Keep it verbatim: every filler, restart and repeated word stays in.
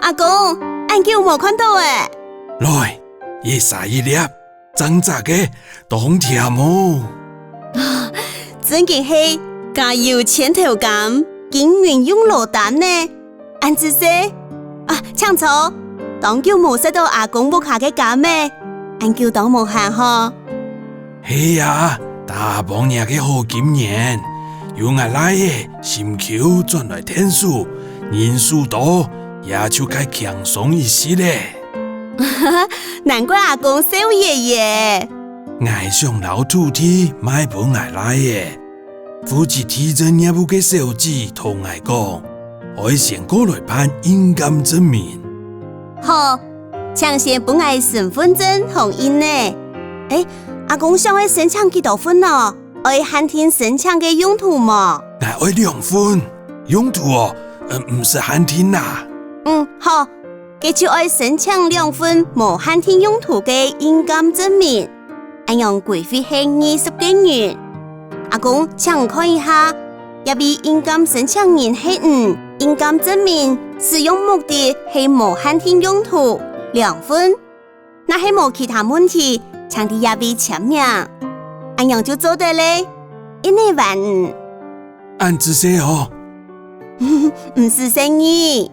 阿公，恁久無看著欸！來，一儕一粒，正摘个，當甜哦！真經係家有千頭柑，金銀用籮擔呢！恁仔細！啊，請坐！當久無食著阿公屋下个柑仔，恁久當無閒吼！ 係啊，打幫若个好金言，有𠊎倈仔心臼轉來𢯭手，人手多，也就較輕鬆一息咧。難怪阿公笑爺爺。𠊎想摎土地賣分𠊎倈仔，負責地政業務个小姐同𠊎講，愛先過來辦印鑑證明。好，請先分𠊎身份證同印仔。欸， 阿公想愛申請幾多份哦？愛限定申請个用途無？𠊎愛兩份，用途哦，毋使限定啦。嗯，好，該就愛申請兩份無限定用途个印鑑證明，恁樣規費係二十個銀。阿公，請看一下，這位印鑑申請人係你，印鑑證明使用目的係無限定用途，兩份。 若係無其他問題，請在這位簽名。恁樣就做得咧，印仔還你。恁仔細哦！毋使細義。